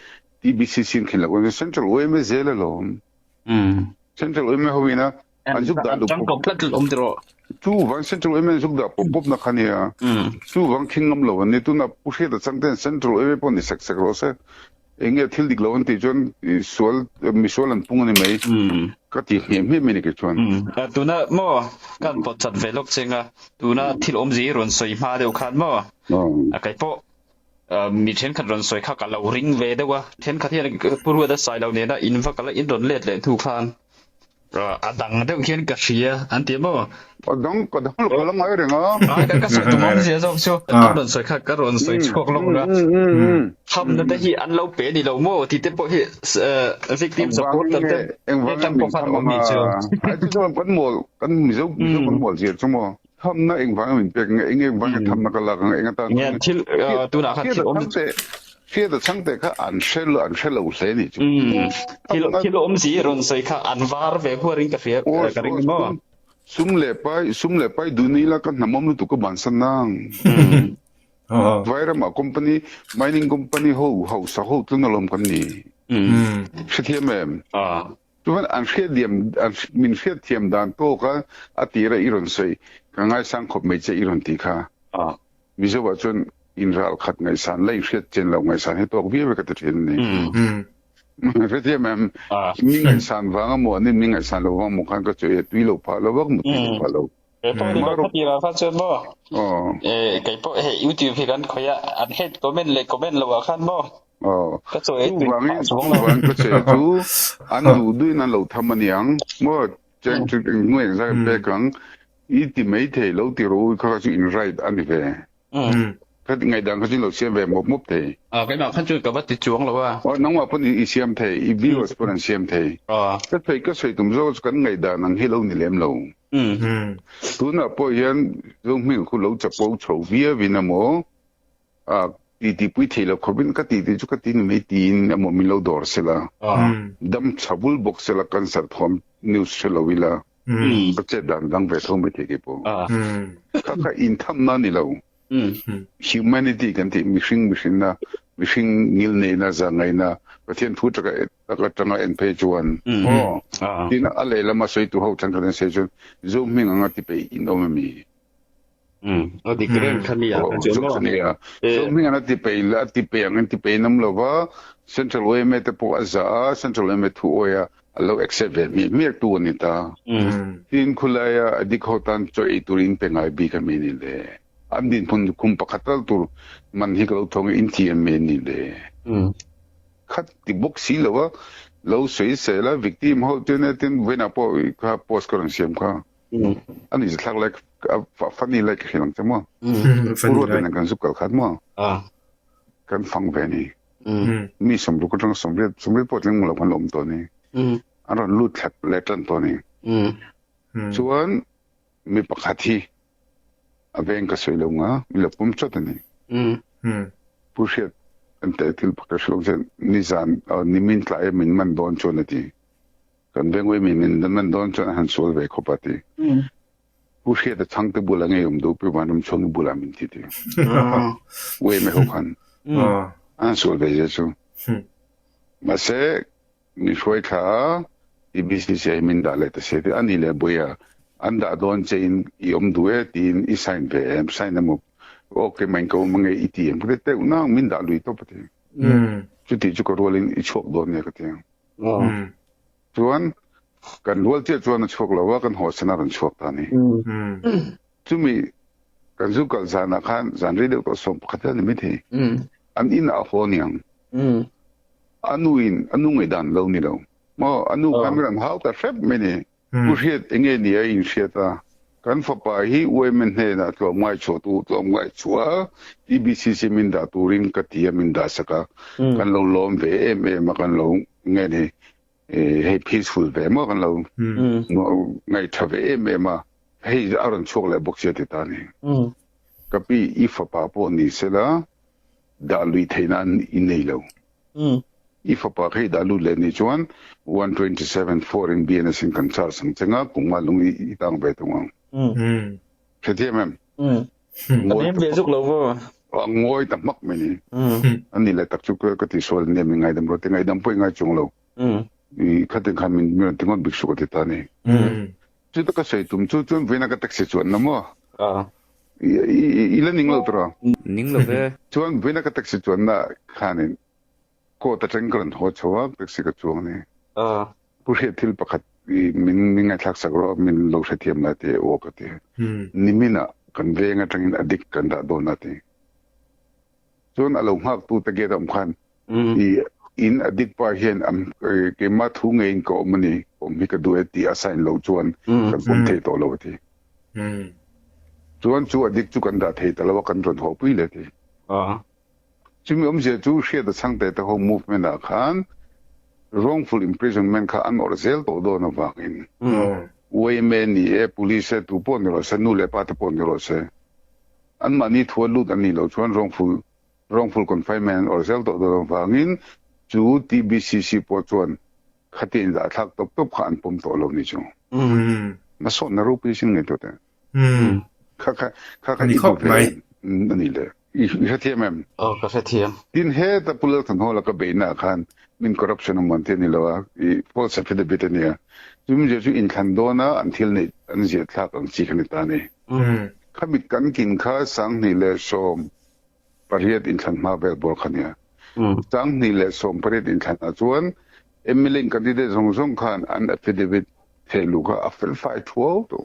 TBCC an khin loh Central yma zel alawm. Central yma ho ina an zuk dah luh pawp tlat tlat awm tiraw. Chu vang Central yma an zuk dah pawp pawp na kha nia. Chu vang khing ngam lo an ni. Tuna Pu Hriata chang ten Central yma pawh ni sek sek rawh se. Eng nge thil dik lo an tih chuan sual misual an pung a ni mai. Ka ti hmiah hmiah mai ni kei chuan. Tuna maw kan pawt chat ve lawk cheng a, tuna thil awmzia hi rawn sawi hma deuh khan maw kei pawh mi thenkhat rawn sawi kha ka lo ring ve deuh a, thenkhat hian Pu Ruata Sailo nena in va kal a in rawn let leh hnu khan A dang deuh hian ka hria an ti maw? A dang ka dang lo ka la ngai reng a. Ai ka ka sawi tum awm zia zawk chu an rawn sawi kha ka rawn sawi chhuak lawk a. Hamna te hi an lo pe ni lo maw tih te pawh hi victim supporter te atang pawh khan awm ni chu. Ai chu chuan kan mawl kan Mizo Mizo kan mawl zia chu maw. Hamna engvanga min pek nge eng engvanga thamna ka lak ang eng atan Nge thil tunah khan thil awm Hriata chhangte kha an hre an hre lo hle ni chu. Thil thil awm si rawn sawi kha an var ve huar in ka hria ka ring maw. Sum leh pai sum leh pai duh ni ila ka hnam awm lutuk ka bansan nang. Vairam ah company mining company ho hausa ho tlung alawm kan ni. Hrethiam em? Chuan an hriatdiam an min hriatthiam dan tawk a a tira i rawn sawi ka ngaisang khawp mai che i rawn tih kha. Mizo ah chuan in ral khat ngaihsan la in hriat chen lo ngaihsan hi tawk viau e ka ti thin a ni. Hrethiam em? Mi ngaihsan vang a maw an in mi ngaihsan lo vang maw khan ka chawi a tui lo phah lo vak maw tui lo phah lo. Kei pawh ni lo kha tira kha chuan maw kei pawh hei YouTube hi kan khawih a an hate comment leh comment lo ah khan maw ka chawi a tui phah chuang lo. Chuvangin ka chawi chu an duh duhin an lo tham aniang maw cheng chu hnuai engzah ka pek ang i ti mai thei lo ti rawh u kha kha chu in right a ni ve. Ka ngaihdan kha chu lo siam ve mawp mawp thei. A keimah khan chuan ka va ti chuang lo a. Aw nangmah pawn i siam thei, i viewers pawn an siam thei. Ka sawi ka sawi tum zawk chu kan ngaihdan ang hi lo ni lem lo. Tunah pawh hian Zohming khu lo chapo chho viau in emaw a ti ti pui thei lo khawp in ka ti ti chu ka ti ni mai tiin emaw min lo dawr sela. Dam tha bul bawk sela cancer thawm news hre lo ila. Ka chet dan dang ve tho mai thei kei pawh. Kha kha inthamna a ni lo. Humanity kan tih mihring mihrinna, mihring ngilneihna, zahngaihna, Pathian thu taka tak atanga en phei chuan aw tin a lehlam a sawi tu ho thenkhat an sawi chuan Zo hming anga ti peih in awm ami? A dik reng kha nia kha chu maw? Nia. Zo hming anga ti peih la ti peih ang in ti peih in awm lova Central yma te pawh a zah a, Central yma thu awi a a lo accept ve hmiah hmiah tu a ni ta. Tin khulaia addict ho tan chaw ei tur in pe ngai bik a mi ni le. An dinhmun kum pakhat tal tur man hi ka lo thawng e in ti em mi ni le. Khat ti bawk si lo a, lo sawi sel a victim ho te nen tin vawiinah pawh kha post ka rawn siam kha. A ni zathlak lai a funny lai ka hrilh ang che maw. Pu Ruata nen kan zuk kal khat maw. Kan fang ve ni. Mi sawmruk atanga sawmriat sawmriat pawh tling lo kan la awm tawh ni. An rawn lut thlap leh tan tawh ni. Chuan mi pakhat hi a veng ka sawi lo nga mi la pawm chat a ni. Pu Hriat an teh thil pakhat hrilh ang che nizan nimin tlai a min man dawn chuan a ti. Kan veng ui min man dawn chuan a han sual ve khawp a ti. Pu Hriata chhangte bulah ngei awm duh Pu Vanramchhuangi bulah min ti ti. Ui me ho khan an sual ve zia chu. Mahse min hruai thla a TBCC min dah leh ta si ti ani leh buia an dah dawn che in i awm duh e tiin i sign ve em sign emaw okay mai in ka awm ange i ti em ka ti teuh nang min dah lui tawp a ti. Chuti chu ka rualin i chhuak dawn nia ka ti ang. Chuan kan rual chiah chuan a chhuak lo a, kan hawhsan a rawn chhuak ta a ni. Chumi kan zu kal zanah khan zan rei deuh tawh 11 a ni maithei. An inah a haw aniang. A nuin a nu ngaihdan lo ni lo. Maw a nu khan min rawn hau ta hrep mai ni. Pu Hriat enge ni a inhriat a, kan fapa hi UMN hnenah tlawmngai chhuah tu tlawmngai chhuah a, TBCC min dah turin ka ti a min dah sak a, kan lo lawm ve em em a kan lo nge ni hei peaceful ve maw kan lo ngaihṭha ve em em a, hei a rawn chhuak leh bawk sia ti ta ni. Ka pi i fapa pawh ni sela. Dah lui theih nan i nei lo. I fapa kha i dah lut leh nih chuan 127 four in BNS in kan charge ang che nga kum nga lung i tang ve thung ang. Hrethiam em? Ngawi ve zuk lo vo. A ngawi ta hmak mai ni. Ani leh tak chu ka ti sual ania min ngaidam rawh ti ngaidam pawh i ngai chung lo. I khatin khan min rawn ti ngawt bik suh ka ti ta ni. Chuta ka sawi tum chu chuan vawiin a ka taxi chuan na maw? I la ning lo tura? Ning lo ve. Chuan vawiin a ka taxi chuan na khanin court atangin ka rawn haw chho a, taxi ka chuang a ni. Pu Hriat thil pakhat i min min ngaihthlak sak rawh, min lo hrethiam la ti aw ka ti. Niminah kan veng atangin a dik kan dah dawn a ti. Chuan a lo nghaktu te gate a awm khan i in a dik pa hian am keimah thu ngeiin ka awm a ni, awm hi ka duh e tih a sign loh chuan kan pawm thei tawh lo a ti. Chuan chu a dik chu kan dah thei ta lo a, kan rawn haw pui leh a ti. Chumi awmzia chu hriat a chhang te te ho movement ah khan wrongful imprisonment kha an awrh zel tawh dawn avangin yma ni e, police e, tu pawh ni rawh se, nu leh pa te pawh ni rawh se, anmahni thu a lut an nih loh chuan wrongful wrongful confinement an awrh zel tawh dawn avangin chu TBCC pawh chuan khati inzahthlak tawp tawp kha an pawm tawh lo ni chu. Hmasawnna ropui sin ngei tawh teh. Kha kha kha kha Ani i khawp hmu ve mai. em? Ani le. I hrethiam em? Aw ka hrethiam. Tin heta Pu Lalthanhawla ka beihna ah khan min corruption a muan te ani lo a, i false affidavit a nia. Chumi zir chu inthlan dawn a an thil neih an ziah thlak ang chi kha ni ta a ni. Khami kan kin kha 2018 inthlan hma vel bawr kha nia. 2018 inthlan ah chuan mla in candidate zawng zawng khan an affidavit theh luh kha a fel fai thuau tawh.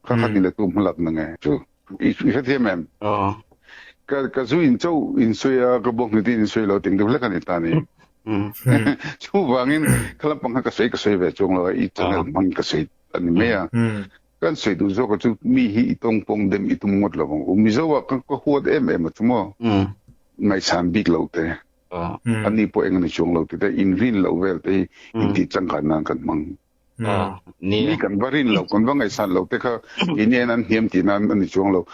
Kha kha ni le tu hmalak na nge chu. I hrethiam em? Ka ka zu in cho in sawi a, ka bawk hnutin in sawi lo ting deuh hlek a ni ta ni. Chuvangin kha lampang kha ka sawi ka sawi ve chuang lo a, i channel hmang ka sawi a ni mai a. Kan sawi duh zawk a chu mi hi i tawng pawng dem i tum ngawt lo ang u. Mizo ah ka ka huat em em a chu maw? Ngaihsan bik lo te. Ani pawh eng a ni chuang lo ti te, inrin loh vel te hi intih changkan nan kan hmang. Mi kan va rin loh, kan va ngaihsan loh te kha keini hian an hniam tih nan a ni chuang lo.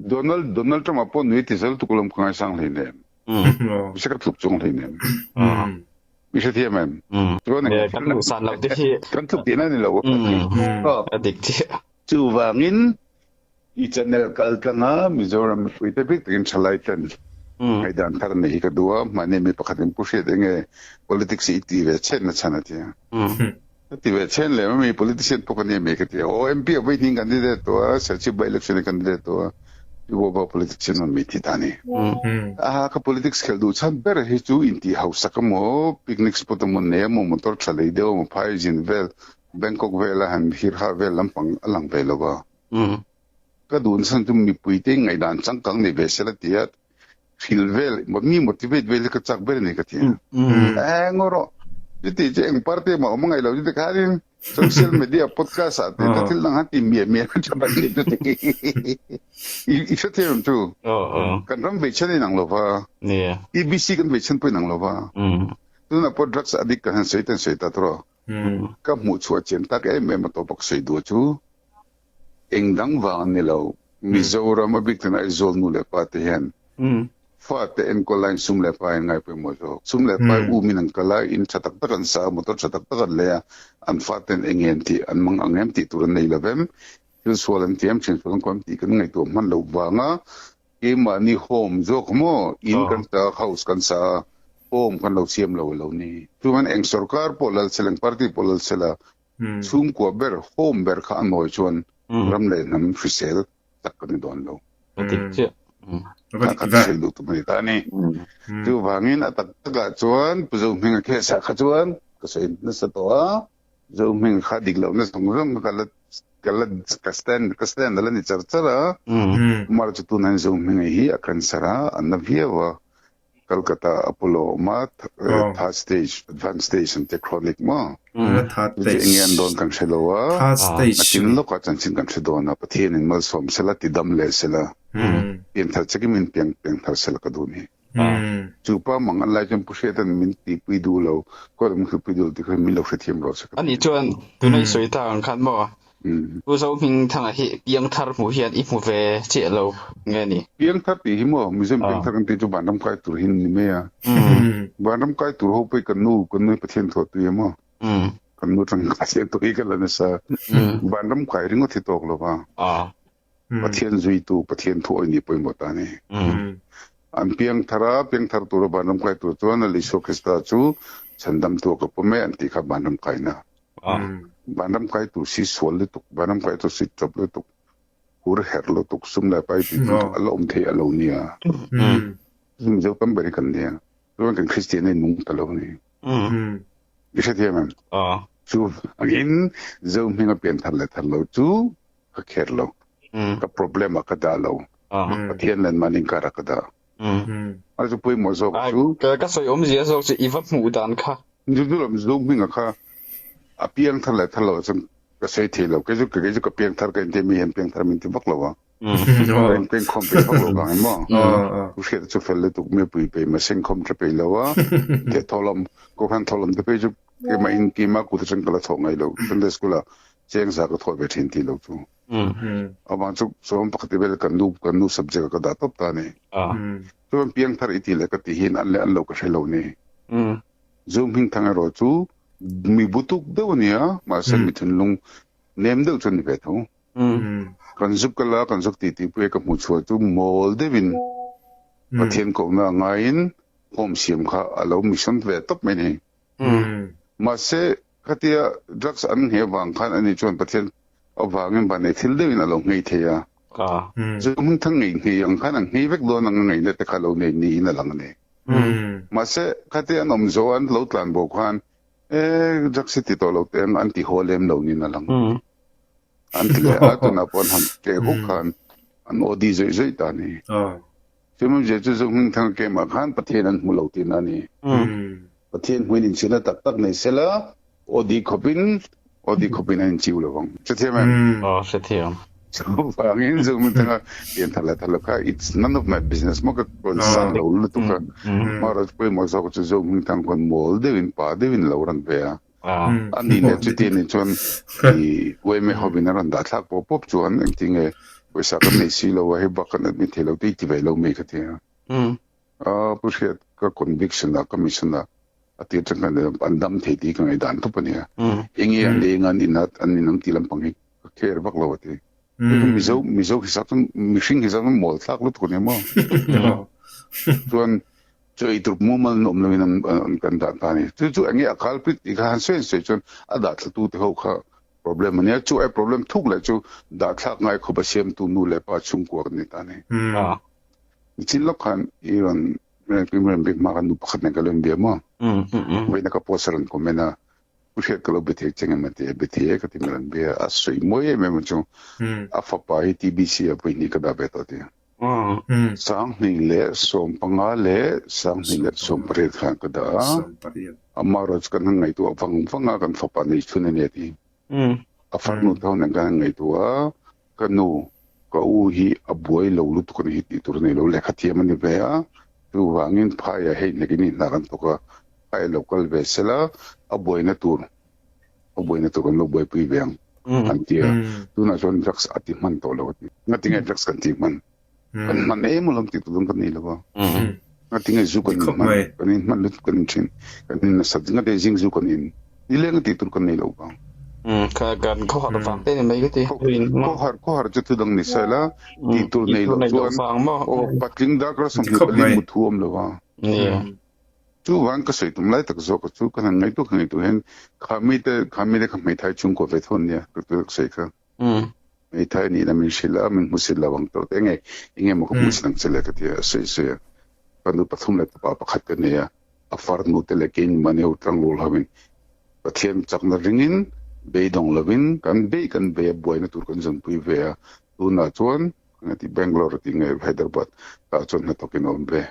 Donald Donald Trump-a pawh nui ti zel tuk alawm ka ngaisang hleinem. Mihse ka tluk chuang hleinem. Mi hrethiam em? Chuan eng Kan ngaihsan loh te hi kan tluk tihna a ni lo. A dik chiah. Chuvangin I channel kal tlang a, Mizoram mipui te bik takin thalai ten ngaihdan thar nei hi ka duh a, mahni mi pakhat in pu hriat enge politics hi i ti ve chhen na chhan a ti a. Ka ti ve chhen lem a mi politician pawh ka ni ami ka ti a, aw MP a vaihning candidate tawh a, Serchhip by election a candidate tawh a, chu pawh bak politician awm mi ti ta ni. Aha ka politics khelh duh chhan ber hi chu intih hausak emaw, picnic spot emaw nei emaw, motor tha lei deuh emaw, phai zin vel, Bangkok vela han hirha vel lampang a lang ve lo va. Ka duh chhan chu mipuite ngaihdan changkang nei ve sela tia thil vel mi motivate vel hi ka chak ber a ni ka ti a. Eng rawh chuti chu eng party mah awm angai lo chuti khanin social media podcast ah te ka thil dang han ti miah miah na tha ban ni chuti i hre thei em chu kan ram vei chhan inang lo va TBC kan vei chhan pawh inang lo va tunah pawh drugs addict kan han sawi ten sawi ta tawh Ka hmuh chhuah chian tak em em a tawp a ka sawi duh chu eng dang vang an ni lo. Mizoram a bik ten Aizawl nu leh pa te hian fate enkawl laiin sum leh pa in ngai pawimawh zawk. Sum leh pa um in an kal a, in tha tak tak an sa a, motor tha tak tak an lei a, an faten eng em tih an mang ang em tih tur an nei lo vem. Thil sual an ti em, thian sual an kawm tih kan ngaihtuah hman loh vanga Keimahni home zawk maw? In kan sa a, house kan sa a, home kan lo siam lo alo ni. Chuan eng sorkar pawh lal sela, eng party pawh lal sela, chhungkua ber, home ber kha a nawi chuan ram leh hnam hrisel tak kan ni dawn lo. A dik chiah. Kha kha sawi duh tum a ni ta a ni. Chuvangin a tak takah chuan Pu Zohminga case ah kha chuan ka sawi nasa tawh a, Zohming kha dik lohna zawng zawng kha ka la ka la ka stand ka stand a la ni char char a. Kumar chu tunah hian Zohminga hi a cancer a, a na viau a. Kolkata Apollo a awm a, third stage, advanced stage an tia chronic maw. Third Chu stage. enge an dawn kan hre lo a. Third stage. A tin lawkah chanchin kan hre dawn a, Pathianin malsawm sela, tidam leh sela, pianthar chakin min piang piangthar sela ka duh ni. Chu pa mang an lai chuan Pu Hriata'n min tihpui duh lo, kawt min hrupui duh lo tih kha min lo hrethiam rawh se ka ti. Ani chuan tuna i sawi tak ang khan maw? Pu Zohmingthanga hi piangthar hmuh hian i hmu ve chiah lo nge ni? Piangthar tih hi maw Mizo piangthar kan tih chu vanram kai tur hi ni mai a. Vanram kai tur ho pawh hi kan nu kan nu hi Pathian thawh tui a maw? Kan nu atang Pathian tawh hi ka la nasa. Vanram kai ringawt hi tawk lo va. Pathian zuitu Pathian thu awih nih pawimawh ta a ni. An piangthar a, piangthar tura vanram kai tur chuan Lal Isua Krista chu chhandamtu a ka pawm e an tih kha vanram kaina. Vanram kai tur si sual lutuk, vanram kai tur si chawp lutuk, hur herh lutuk, sum leh pai tih lutuk a la awm thei a lo nia. Mizo tam ber hi kan nia. Chuan kan Kristian hi nung ta lo a ni. I hrethiam em? Chu angin Zo hminga pian thar leh thar lo chu ka kher lo. Ka problem ah ka dah lo. Pathian leh anmahni inkarah ka dah. A chu pawimawh zawk chu. Ka sawi awmzia zawk chu i va hmuh dan kha. Chu chu lam Zo hminga kha a piang thar leh thar lo ah chuan ka sawi thei lo. Kei chu kei chu ka piang thar ka intia mi hian piang thar min ti vak lo a. Ka in pengkhawm peih vak lo vang em aw. U hriat chu fel lutuk mi pui peih mah sengkhawm tha peih lo a. Te thawhlawm Kohhran thawhlawm te phei chu keimah in keimah kut atang ka la thawh ngai lo. Sunday school ah cheng za ka thawh ve thin tih lo chu. Avang chu sawm pakhat vel kan nu kan nu subject ah ka dah tawp ta a ni. Chuan piangthar i tih leh ka tih hian an leh an lo ka hre lo ni. Zu hmingthang erawh chu mi butuk deuh a nia mahse mi thinlung nem deuh chu a ni ve tho. Kan zuk kal a, kan zuk titi pui a ka hmuh chhuah chu mawl deuhin Pathian kohna a ngaiin home siam kha a lo mission ve tawp mai ni. Mahse khatia drugs an ngheh vang khan ani chuan Pathian avangin vanneih thil deuhin a lo nghei thei a. Chu hmun thang ngei nghei ang khan an nghei vek dawn ang a ngaihna te kha lo nei niin a lang a ni. Mahse khatia an awm zo an lo tlan bo khan e drugs hi ti tawh lo teh ang an ti haw lem lo niin a lang. An ti leh a, tunah pawh an han tleh huk khan an aw di zawih zawih ta a ni. Chumi chu Zohmingthanga Camp-ah khan Pathian an hmu lo tihna a ni. Pathian hmuin inchhirna tak tak nei sela, aw di khawpin, aw di khawpin an inchiu lo vang. Hrethiam em? Aw, hrethiam. Chuvangin Zohmingthanga pian thar leh thar lo kha it's none of my business maw ka concern lo lutuk a. Amaherawhchu pawimawh zawk chu Zohmingthanga khawn mawl deuhin, pa deuhin lo rawn ve a. A nih leh chuti anih chuan i yma hovin a rawn dah thlak pawp pawp chuan engtinge pawisa kan nei si lo a, hei bak kan admit thei lo te i ti ve lo mai ka ti a. A Pu Hriat ka conviction ah ka mission ah a tir atang khan an dam thei tih hi ka ngaihdan tawp a nia. Enge an leng a an in a an in ang tih lampang hi ka care vak lo a ti. Mizo Mizo hisap chuan mihring hisap chuan mawl thlak lutuk a nia maw. Chuan Chu ei tur mumal an awm loin an kan dah ta a ni. Chu chu enge a culprit tih kha han sawi an sawi chuan a dah thla tu te ho kha problem a nia. Chu ai problem thuk leh chu dah thlak ngai khawp a siamtu nu leh pa chhungkua kan ni ta a ni. Nichin lawk khan i rawn rawn bik hma khan nu pakhat nen ka lo inbia maw? Vawiina ka post a rawn comment a, Pu Hriat ka lo be thei che ngem a ti a, be thei e ka ti mai rawn bia a, a sawi mawi em em a chu a fapa hi TBC ah pawihnih ka dah ve tawh a ti. 2015 leh 2018 khan ka dah a, amaherawhchu kan han ngaihtuah vang vang a, kan fapa nei chhun a ni a ti. A farnu te ho nen kan han ngaihtuah a, ka nu, ka u hi a buai lo lutuk a ni hi tih tur a nei lo, lehkha thiam a ni ve a, chuvangin phaiah hei hnekin i hna kan thawk a, phai lo kal ve sela, a buaina tur a buaina tur kan lo buaipui ve ang an ti a, tunah chuan drugs a ti hman tawh lo a ti. Ngatinge drugs kan ti hman? Kan hman em alawm tih tur kan nei lo a. Ngatinge zu kan in hman? Kan in hman lutuk kan in thin. Kan in nasat zinga te zing zu kan in. Nileng a tih tur kan nei lo vang. Kan khawhar vang te ni mai ka ti. Khawhar khawhar chu thudang ni se la tih tur nei lo chuan aw patling darkar 24 muthu awm lo a. Chuvang ka sawi tum lai tak zawk chu ka han ngaihtuah ka ngaihtuah hian kha mite kha mite kha hmeithai chhungkua ve tho an nia ka tu sawi kha. Hmeithai nihna min hrilh a min hmusit lo ang tawh te enge enge maw ka hmusit ang che le ka ti a sawi sawi a. Ka nu pathum leh fapa pakhat ka nei a a farnu te leh keini mahni ho tlangrual ho in Pathian chakna ringin beidawng lovin kan beih kan bei a buaina tur kan zawnpui ve a tunah chuan ti Bangalore a ti nge Hyderabad tah chuan hnathawkin a awm ve.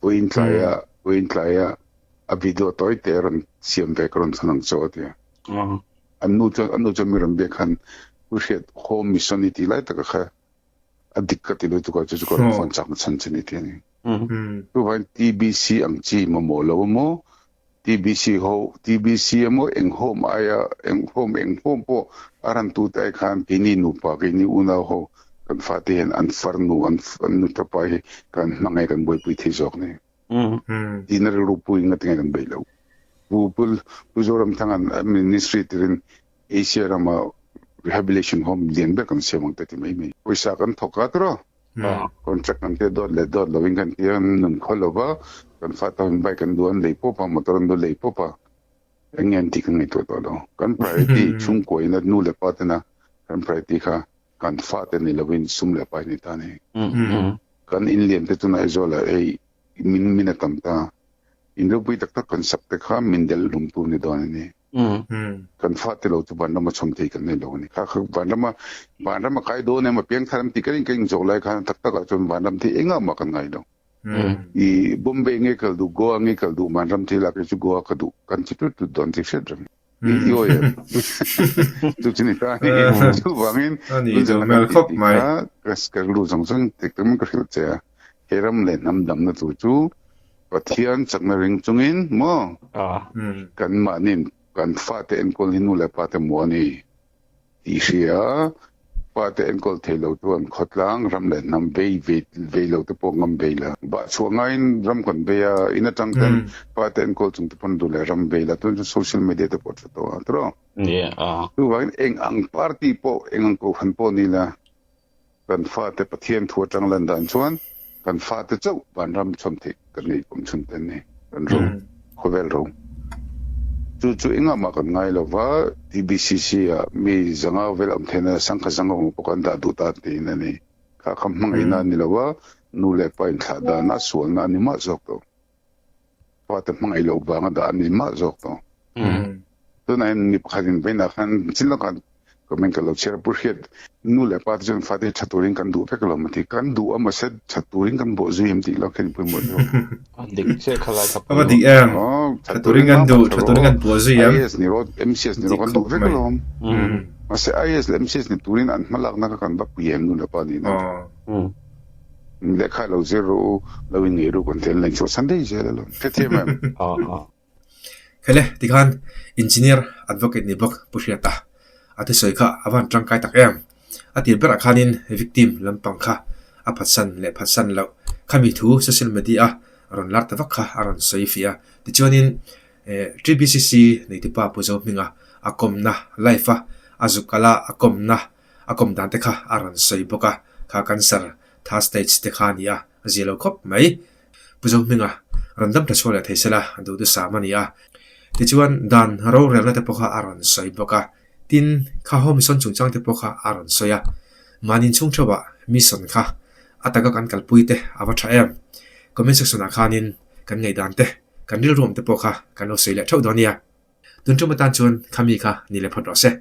Vawiin tlaia vawiin tlaia a video tawi te a rawn siam ve ka rawn chhan ang chaw a ti a. An nu chuan an nu chuan mi rawn biak khan Pu Hriat home mission i tih lai taka kha a dik ka ti lutuk a chu chu ka rawn phone chak na chhan che ni ti a ni. Chuvangin TBC ang chi mamawh lo emaw. TBC ho, TBC emaw eng home aia eng home eng home pawh a ran tu te ai khan keini nupa keini unau ho kan fate hian an farnu an an nutapa hi kan hmangaih kan buaipui thei zawk ni. Tina rilru pui nga tinge kan beih loh. Pu Pu Pu Zoramthanga'n ministry tirin Asia rama rehabilitation home lian ber kan siam ang te ti mai mai. Pawisa kan thawk a tiraw? Contract kan tia dawt leh dawt lovin kan tia an nun khaw lova, kan fate ho in bike an duh an lei pawp a, motor an duh lei pawp a, eng nge an tih kan ngaihtuah tawh lo. Kan priority chhungkua ina nu leh pa tena kan priority kha kan fate ni lovin sum leh pai ni ta a ni. Kan in lian te chuna Aizawl ah hei min min a tam ta. In ropui tak tak kan sak te kha min delh hlum tu ni dawn a ni. Kan fate lo chu vanram a chhawm thei kan nei lo a ni. Kha kha vanram a vanram a kai dawn em a piangthar an tih ka rin ka inzawh lai khan tak tak ah chuan vanram thei engah mah kan ngai lo. I Bombay nge kal duh Goa nge kal duh vanram thei lak hi chu Goa ka duh kan ti tut tut dawn tih hriat reng. I awi em? Chu chu ni ta a ni. Chuvangin tunzan a kan tih tih kha ka rilru zawng zawng dik takin ka hrilh che a. He ram leh hnam damna tur chu Pathian chakna ring chungin maw kan mahniin kan fate enkawl hi nu leh pate maw a ni tih hria a, fate enkawl thei lo chuan khawtlang ram leh hnam vei vei vei lo te pawh ngam vei la. Bah chhuah ngaiin ram kan vei a, in atang ten fate enkawl chung te pawn duh leh ram vei la, tun chu social media te pawh a tha tawh a tiraw? Chuvangin eng ang party pawh eng ang kohhran pawh ni la, Kan fate Pathian thu atang lan dan chuan kan fate chauh vanram chhawm theih kan nei awm chhun te an ni. Kan ro, khawvel ro. Chu chu engah mah kan ngai lo va, TBCC ah mi zanga vel awm theihna sangkhat zanga awm pawh kan dah duh ta tiin a ni. Kha kha hmangaihna a ni lo va, nu leh pa inthlah dana sualna a ni mah zawk tawh. Fate hmangaih loh vanga dah a ni mah zawk tawh. Tunah hian mi pakhat in vawiinah khan chin lawkah comment ka lo chhiar a, Pu Hriat, nu leh pa te chuan fate hi tha turin kan duh vek lo maw ti? Kan duh a mahse tha turin kan bawh zui em tih lo kha inpawimawh zawk. A dik chiah kha lai kha A va dik em? Tha turin kan duh, tha turin kan bawh zui em? IAS ni rawh, MCS ni rawh kan duh vek lo. Mahse IAS leh MCS ni turin an hmalakna kha kan va pui em nu leh pa nihna. Lehkha lo zir rawh u, lo inngeih ruk an ti an la inchhuahsan daih zel alawm. Hrethiam em? Khele, tikhan Engineer Advocate ni bawk Pu Hriata a thusawi kha a van tangkai tak em? A tir berah khanin victim lampang kha a phatsan leh phatsan loh khami thu social media a rawn lar ta vak kha a rawn sawi fiah a. Tichuanin TBCC neitupa Pu Zohminga a kawmna live a a zuk kala a kawmna A kawm dan te kha a rawn sawi bawk a, kha cancer tha stage te kha a ni a, a zia lo khawp mai. Pu Zohminga rawn dam tha chhuak leh thei sela duh dusam a ni a. Tichuan dan rorelna te pawh kha a rawn sawi bawk a, tin kha home mission chungchang te pawh kha a rawn sawi a. Mahni inchhung theuhah mission kha a taka kan kalpui te a va tha em? Comment section ah khanin kan ngaihdan te, kan rilruam te pawh kha kan lo sawi leh theuh dawn nia. Tun tum atan chuan khami kha ni leh phawt rawh se.